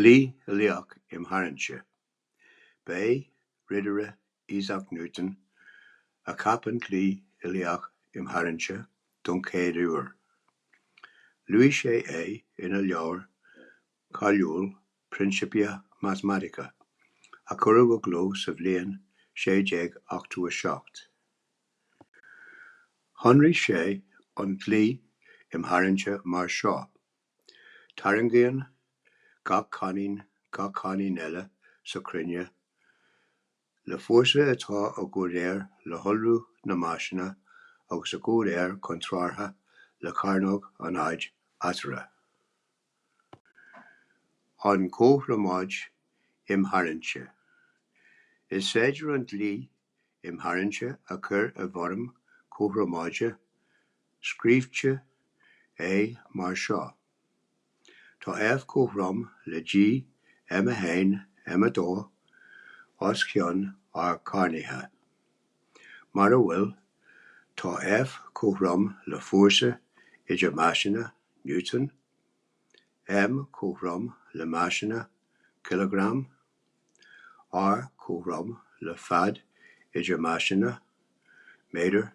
Dlí Uilíoch Imtharraingte. Ba é Ridire Isaac Newton a cheap an dlí uilíoch imtharraingte don chéad uair. Luaigh sé é ina leabhar cáiliúil Principia Mathematica, a cuireadh i gcló sa bhliain 1687. Shonraigh sé an dlí imtharraingte mar seo. Tarraingíonn gach coinín gach coinín eile sa chruinne le fórsa atá i gcomhréir le hiolrú na maiseanna agus i gcomhréir chontrártha le cearnóg an fhaid eatarthu. An chothromóid imtharraingte. Is féidir an dlí imtharraingte a chur i bhfoirm cothromóide. Scríobhtar é mar seo. Tá F comhthrom le G M1 M2 os cionn R cearnaithe. Mar a bhfuil, tá F comhthrom le fórsa idir maiseanna, Newton, M comhthrom le maiseanna, cileagram, R comhthrom le fad idir maiseanna, méadar,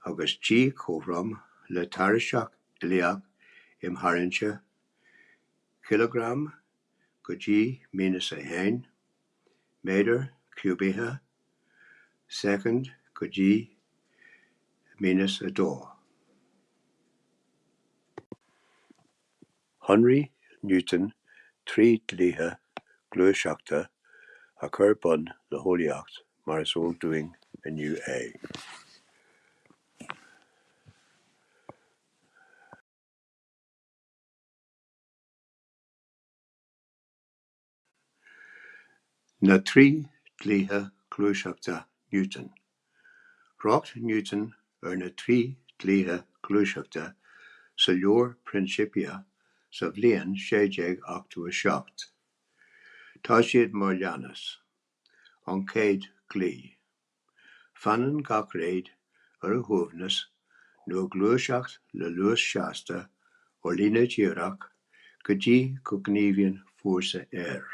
agus G comhthrom le tairiseach uilíoch imtharraingte, cileagram go dtí míneas 1, méadar ciúbaithe, soicind go dtí míneas 2. Shonraigh Newton 3 dhlíthe gluaiseachta a chuir bun le heolaíocht mar is eol dúinn inniu é. Na Trí Dhlíthe Gluaiseachta Newton. Thrácht Newton ar na trí dhlíthe gluaiseachta sa leabhar Principia sa bhliain 1687. Tá siad mar leanas: An Chéad Dhlí. Fanann gach réad ar a shuaimhneas nó ag gluaiseacht le luas seasta ar líne dhíreach go dtí go ngníomhaíonn fórsa air.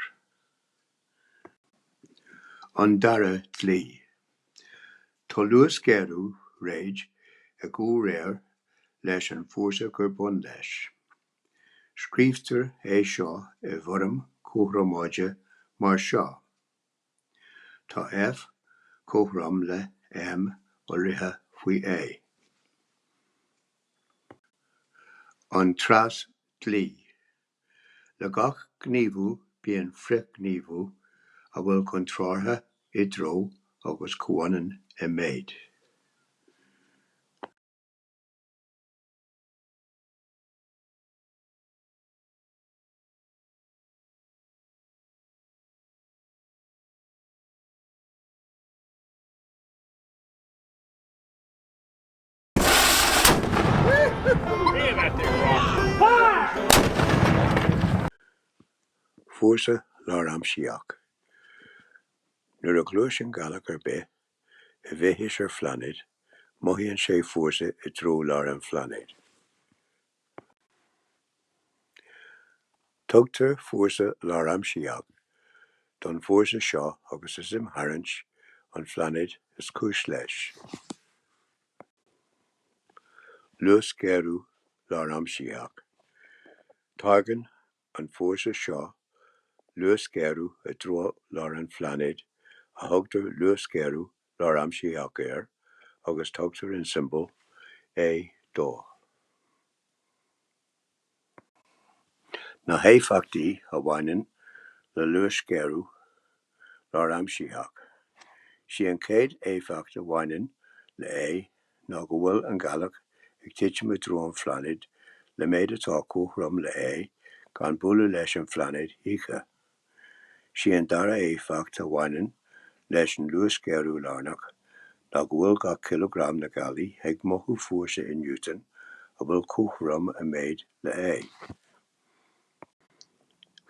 An Dara Dlí. Tá luasghéarú réid i gcomhréir leis an bhfórsa gur bun leis. Scríobhtar é seo i bhfoirm chothromóide mar seo. Tá F comhthrom le M iolraithe faoi A. An Tras-Dhlí. Le gach gníomhú bíonn frithghníomhú a bhfuil contrártha i dtreo agus comhionann i méid. Fórsa láraimsitheach. Nuair a ghluaiseann gealach ar bith i bhfithis ar phláinéad, mothaíonn sé fórsa i dtreo lár an phláinéid. Tugtar fórsa láraimsitheach don bhfórsa seo agus is imtharraingt an phláinéid is cúis leis. Luasghéarú láraimsitheach. Táirgeann an fórsa seo luasghéarú i dtreo lár an phláinéid, a thugtar luasghéarú láraimsitheach air, agus tugtar an tsiombail A dó. Na héifeachtaí a bhaineann le luasghéarú láraimsitheach. Sí an chéad éifeacht a bhaineann le é ná go bhfuil an ghealach ag titim i dtreo an phláinéid le méid atá comhthrom le A gan bualadh leis an phláinéad choíche. Sí an dara éifeacht a bhaineann leis an luasghéarú lárnach ná go bhfuil gach cileagram na gealaí ag mothú fórsa i Newton a bhfuil comhthrom i méid le A.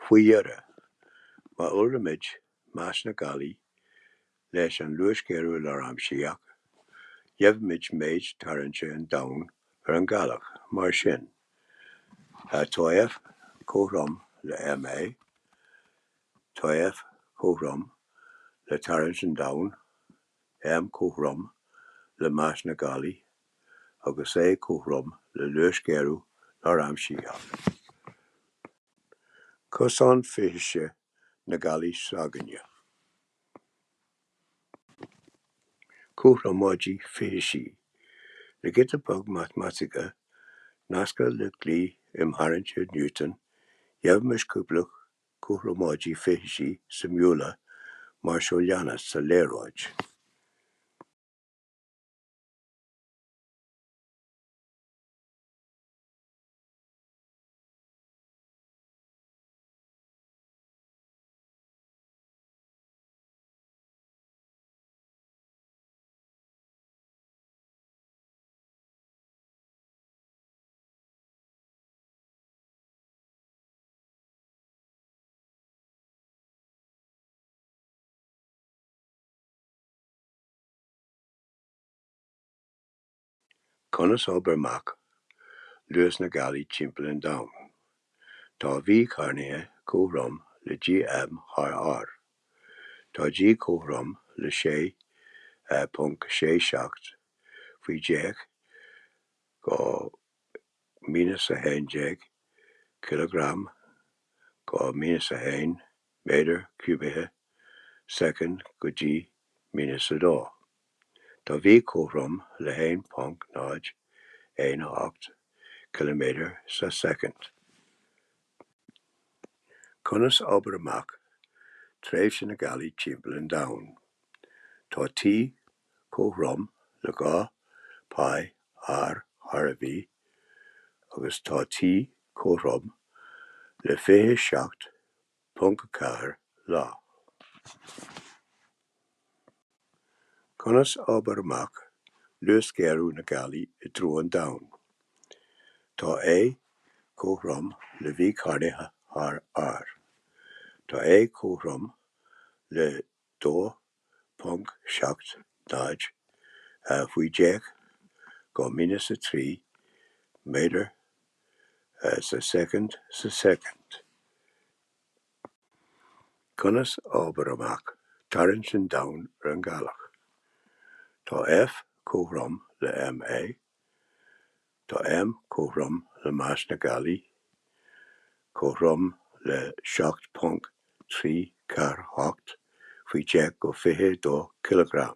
Faoi dheireadh, má iolraímid mais na gealaí leis an luasghéarú láraimsitheach, gheobhaimid méid tarraingte an Domhain ar an ghealach. Mar sin, tá F comhthrom le ma, tá F comhthrom le tarraingt an Domhain, m comhthrom le mais na Gealaí, agus a comhthrom le luasghéarú láraimsitheach. Cosán fithise na Gealaí s'againne. Cothromóidí fithisí. Le giota beag matamaitice, nasctha le dlí imtharraingthe Newton, gheobhaimis cúpla cothromóidí fithisí suimiúla mar seo leanas sa léaráid. Conas obair amach luas na Gealaí timpeall an Domhain? Tá V carnaithe comhthrom le GM thar R. Tá G comhthrom le 6.67 faoi 10 go minus 11 cileagram go minus 1 méadar ciúbaithe soicind go dtí minus 2. Tá V comhthrom le 1.018 ciliméadar sa soicind. Conas obair amach tréimhse na Gealaí timpeall an Domhain? Tá T comhthrom le 2 pi R thar V agus tá T comhthrom le 27.4 lá. Conas obair amach luasghéarú na Gealaí i dtreo an Domhain? Tá A comhthrom le V carnaithe thar R. Tá A comhthrom le 2.70 faoi 10 go minus 3 méadar sa soicind sa soicind. Conas obair amach tarraingt an Domhain ar an nGealach? Tá F comhthrom le ma, tá m comhthrom le mais na Gealaí, comhthrom le 7.348 faoi 10 go 22 cileagram.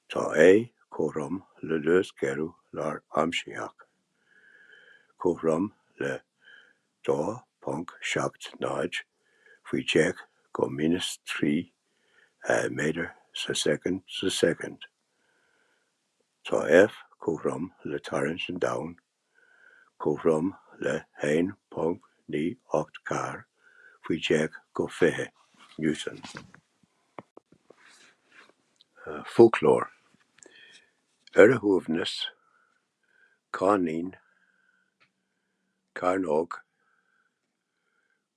Tá A comhthrom le luasghéarú láraimsitheach, comhthrom le 2.70 faoi 10 go minus 3 méadar sa soicind sa soicind. Tá F comhthrom le tarraingt an Domhain, comhthrom le 1.984 faoi 10 go 20 Newton. Foclóir. Ar a shuaimhneas, Cáithnín, Cearnóg,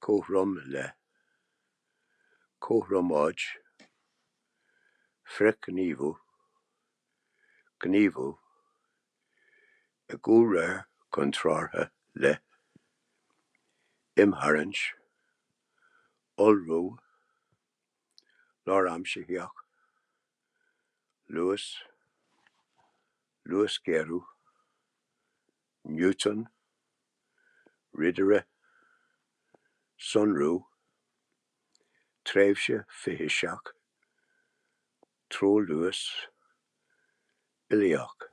comhthrom le, cothromóid, frithghníomhú, gníomhú, i gcomhréir contrártha le, imtharraingt, iolrú, láraimsitheach, luas, luasghéarú, Newton, ridire, sonrú, tréimhse fithiseach, treoluas, uilíoch.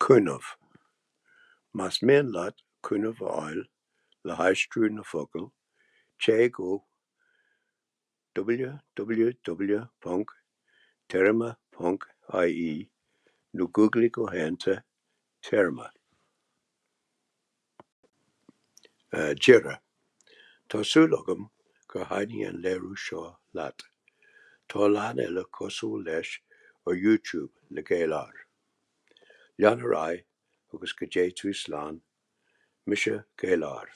Cúnamh Más mian leat cúnamh a fháil le haistriú na bhfocal, téigh go www.téarma.ie nó googlaigh go háonta "téarma". Deireadh Tá súil agam gur thaitnigh an léiriú seo leat. Tá a lán eile cosúil leis ar YouTube le Gael-R. Lean ar aghaidh agus go dté tú slán, mise Gael-R.